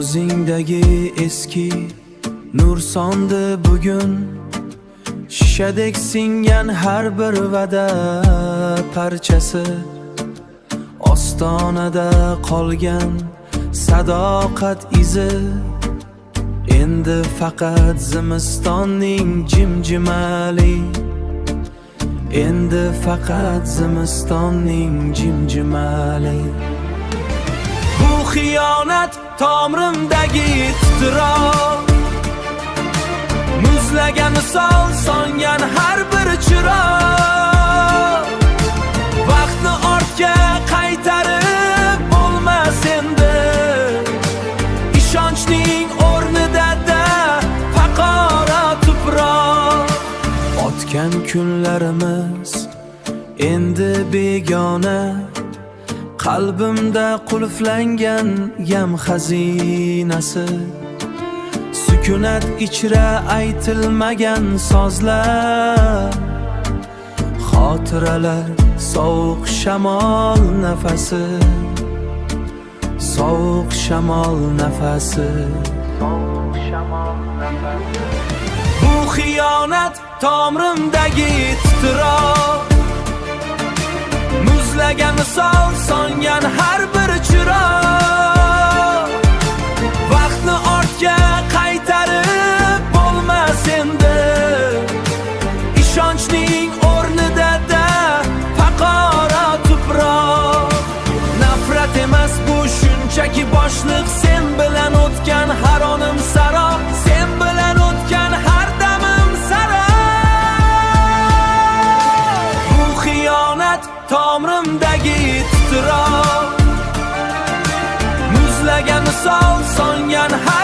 Ko'zingdagi eski nur sondi bugun, shishadek singan har bir va'da parchasi, ostonada qolgan sadoqat izi. Endi faqat zimistonning jimjimali, endi faqat zimistonning jimjimali. Bu xiyonat tomrimdagi titroq, muzlagan misol songan har bir chiroq. Vaqtni ortga qaytarib bo'lmas endi, ishonchning o'rnida da faqora tuproq. O'tgan kunlarimiz endi begona, qalbimda qulflangan g'am xazinasi. Sukunat ichra aytilmagan so'zlar, xotiralar sovuq shamol nafasi, sovuq shamol nafasi, sovuq shamol nafasi. Bu xiyonat tomrimdagi titroq, muzlagan misol songan har bir chiroq. Vaqtni ortga qaytarib bo'lmas endi, ishonchning o'rnida da faqora tuproq. Nafrat emas bu, shunchaki boshliq, sen bilan o'tgan har onim sarob, sen bilan o'tgan har damim sarob. Bu xiyonat tomrimdagi titroq, muzlagan misol songan har